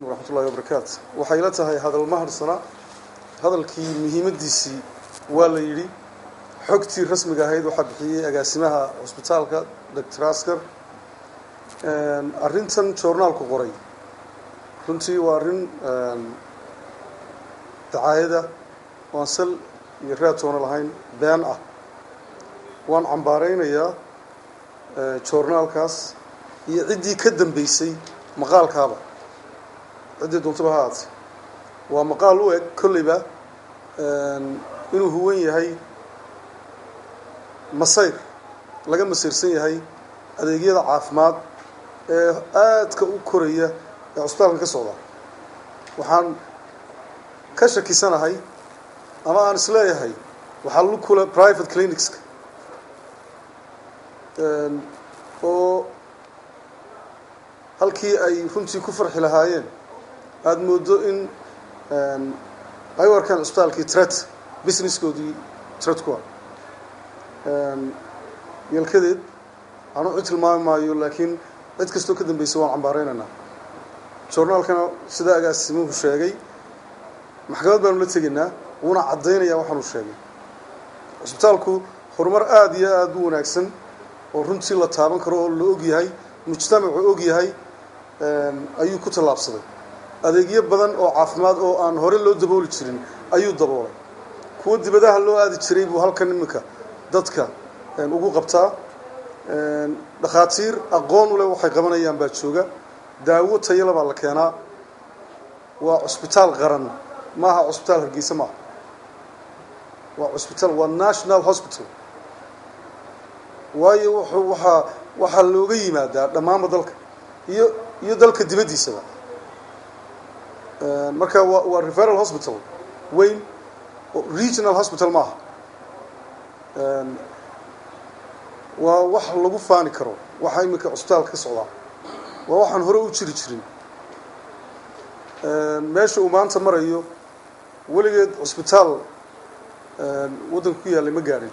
Waraxmatullahi wabarakaatu. Waxay la tahay hadal ma harsana. Hadalkii muhiimaddiisii waa la yidhi. Xogtii rasmiga ahayd waxaa bixiyey agaasimaha cusbitaalka, Doctor Askar. Arrintan joornaalku qoray runtii waa arrin dacaayada waan sal iyo raad toona lahayn, been ah. Waan cambaaraynayaa joornaalkaas iyo ciddii ka dambeysay maqaalkaaba, ciddii doontaba ha ahaatee. Waa maqaal u eg kolleyba inuu huwan yahay masayr, laga masiirsan yahay adeegyada caafimaad ee aadka u koraya ee cusbitaalkan ka socda. Waxaan ka shakisanahay ama aan isleeyahay waxaa lu kula private clinicska oo halkii ay runtii ku farxi lahaayeen aada moodo in ay u arkaan cusbitaalkii threat, businesskoodii threat ku ah. Yeelkadeed, anu cid tilmaami maayo, laakiin cid kastoo ka dambeysay waan cambaareynaynaa. Joornaalkana, sida agaasimuhu sheegay, maxkamad baanu la tegaynaa, wuuna caddaynayaa waxaanu sheegay. Cusbitaalku horumar aada iyo aada u wanaagsan oo runtii la taaban karo oo la og yahay, mujtamacu og yahay, ayuu ku tallaabsaday. Adeegyo badan oo caafimaad oo aan hore loo dabooli jirin ayuu daboolay. Kuwo dibadaha loo aadi jiray buu halkan iminka dadka ugu qabtaa. Dhakhaatiir aqoon u leh waxay qabanayaan baa jooga, daawo tayala baa la keenaa. Waa cusbitaal qaran, maaha cusbitaal Hargeysa maaha, waa cusbitaal, waa national hospital. Waayo, wuxuu waxaa looga yimaadaa dhammaanba dalka iyo dalka dibaddiisaba. Marka waa referral hospital weyn, regional hospital maaha. Waa wax lagu faani karo waxaa iminka cusbitaalka ka socdaa. Waa waxaan hore u jiri jirin. Meesha uu maanta marayo weligeed cusbitaal waddanka ku yaallay ma gaadhin.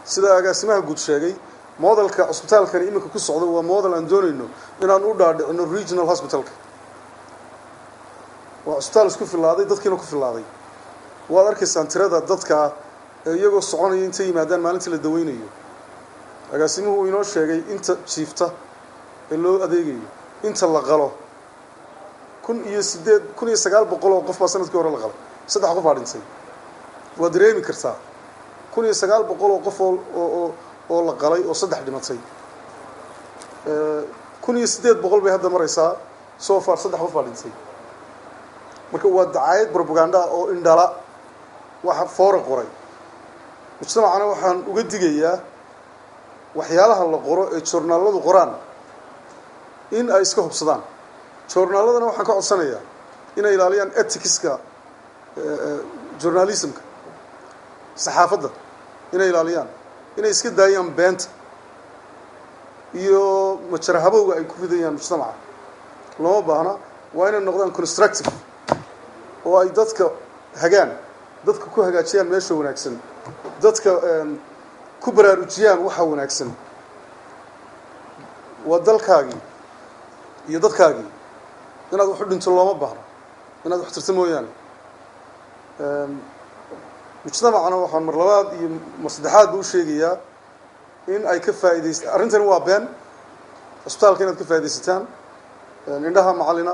Sida agaasimaha guud sheegay, modelka cusbitaalkani iminka ku socda waa model aan doonayno inaan u dhaadhicino regional hospitalka. Waa cusbitaal isku filaaday, dadkiina ku filaaday. Waad arkaysaan tirada dadka ee iyagoo soconaya intay yimaadaan maalintii la daweynayo. Agaasimuhu uu inoo sheegay inta jiifta ee loo adeegayo, inta la qalo. Kun iyo sideed 1900 oo qof baa sanadkii hore la qalay, saddex qof baa dhintay. Waad dareemi kartaa 1900 oo qof oo la qalay oo saddex dhimatay. 1800 bay hadda maraysaa. So far saddex qof baa dhintay. Marka waa dacaayad propagandaa oo indhala waxa Foore qoray. Mujtamacana waxaan uga digayaa waxyaalaha la qoro ee joornaaladu qoraan in ay iska hubsadaan. Joornaaladana waxaan ka codsanayaa inay ilaaliyaan ethicska journalismka, saxaafadda inay ilaaliyaan, inay iska daayaan beenta iyo majarahabowga ay ku ridayaan mujtamaca. Looma baahna. Waa inay noqdaan constructive oo ay dadka hagaan, dadka ku hagaajiyaan meesha wanaagsan, dadka ku baraarujiyaan waxa wanaagsan. Waa dalkaagii iyo dadkaagii. Inaad wax u dhinto looma baahno, inaad wax tirto mooyaane. Mujtamacana waxaan mar labaad iyo mar saddexaadba u sheegayaa in ay ka faa'iidayst arrintani waa been. Cusbitaalka inaad ka faaidaysataan. Indhaha macalina,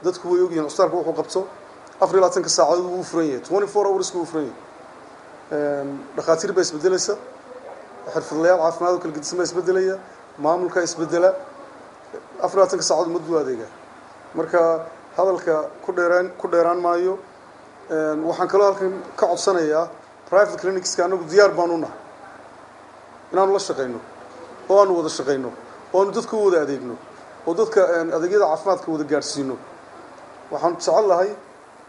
dadku way ogyihiin cusbitaalka wuxuu qabto. 24-ka saacadood wuu furan yahay, 24 hours wuu furan yahay. Dhakhaatiir baa isbedelaysa, xirfadlayaal caafimaad oo kala gedisan baa isbedelaya, maamulkaa isbedela. 24-ka saacadood ummaddu adeega. Marka hadalka ku dheeraan maayo. Waxaan kaloo halkan ka codsanayaa private clinicska: anagu diyaar baanu nahay inaanu la shaqayno oo aanu wada shaqayno oo aanu dadka u wada adeegno oo dadka adeegyada caafimaadka wada gaadhsiino. Waxaan jecel lahay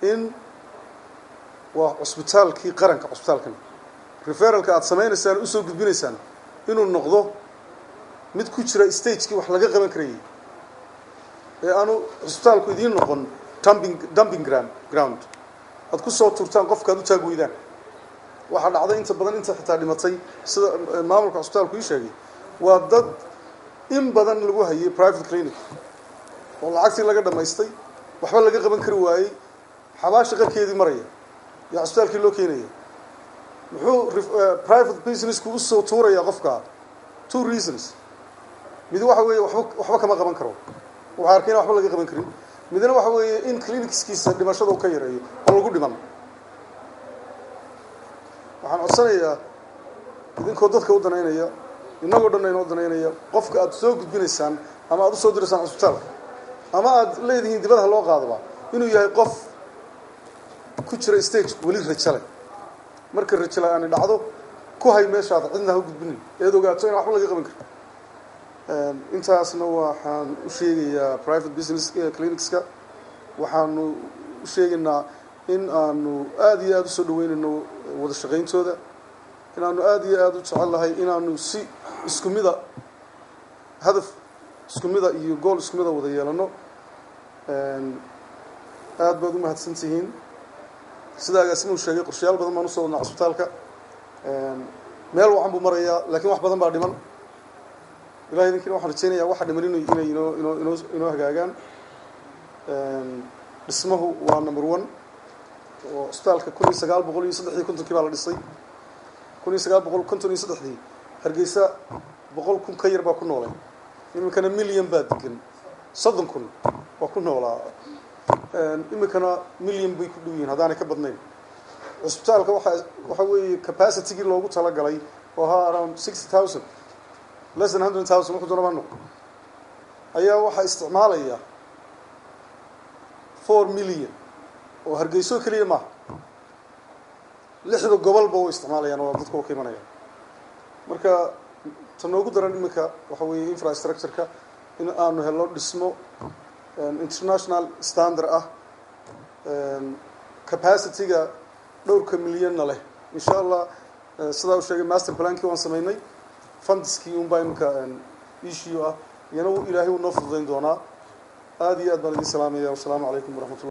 in waa cusbitaalkii qaranka. Cusbitaalkan referralka aada samaynaysaan, usoo gudbinaysaan, inuu noqdo mid ku jira stagekii wax laga qaban karayay ee aanu cusbitaalku idiin noqon dumping ground aad ku soo turtaan qofka aad u taag weydaan. Waxaa dhacday inta badan, inta xitaa dhimatay, sida maamulka cusbitaalku ii sheegay, waa dad in badan lagu hayay private clinic oo lacagtii laga dhamaystay. Waxba laga qaban kari waayey, xabaasha qarkeedii maraya iyo cusbitaalkii loo keenaya. Muxuu private businessku usoo tuuraya qofka? Two reasons. Mid waxa weeye, waxba kama qaban karo, waxaa arkay in waxba laga qaban karin. Midna waxa weeye in clinicskiisa dhimashada uu ka yareeyo oo lagu dhiman. Waxaan codsanayaa, idinkoo dadka u danaynaya, innagoo dhan inoo danaynaya, qofka aad soo gudbinaysaan ama aad usoo diraysaan cusbitaalka ama aad leedihiin dibadaha loo qaadaba, inuu yahay qof ku jira stage weli rajale. Marka rajo la-aani dhacdo, ku hay meeshaada, cidna ha u gudbinin, eed ogaato in waxba laga qaban karo. Intaasna waxaan u sheegayaa private business clinicska. Waxaanu u sheegaynaa in aanu aada iyo aada usoo dhaweynayno wada shaqayntooda, in aanu aada iyo aada u jecel lahay inaanu si isku mida, hadaf isku mida iyo goal isku mida wada yeelano. Aad baad u mahadsan tihiin. Sida agaasimuhu sheegay, qorshayaal badan baan usoo wadnaa cusbitaalka. Meel wacan buu marayaa, lakiin wax badan baa dhiman. Ilahay idinkiina waxaan rajeynaya waxa dhiman inay inoo hagaagaan. Dhismahu waa number one, oo cusbitaalka 1953-kii baa la dhisay. 1953-dii Hargeysa 100,000 ka yar baa ku noolay, iminkana milyan baa degan. 30,000 waa ku noolaa, iminkana milyan bay ku dhow yihiin haddaanay ka badnayn. Cusbitaalka waxa weeye capacitygii loogu talagalay oo ahaa around 60,000, less than 100,000, wuxuu doonaba noqo, ayaa waxaa isticmaalaya 4 million oo Hargeyso keliya maaha, lixda gobolba way isticmaalayaan oo dadka u ka imanayaan. Marka ta noogu daran iminka waxa weeye infrastructure-ka, in aanu helo dhismo international standard ah, capacity-ga dhowrka milyanna leh, insha Allah. Sidaa u sheegay, master plankii waan sameynay, fundskii unbaa iminka issue ah, iyana Ilaahay uu noo fududayn doonaa. Aada iyo aad baan idin salaamaya. Wasalaamu calaykum waraxmatullah.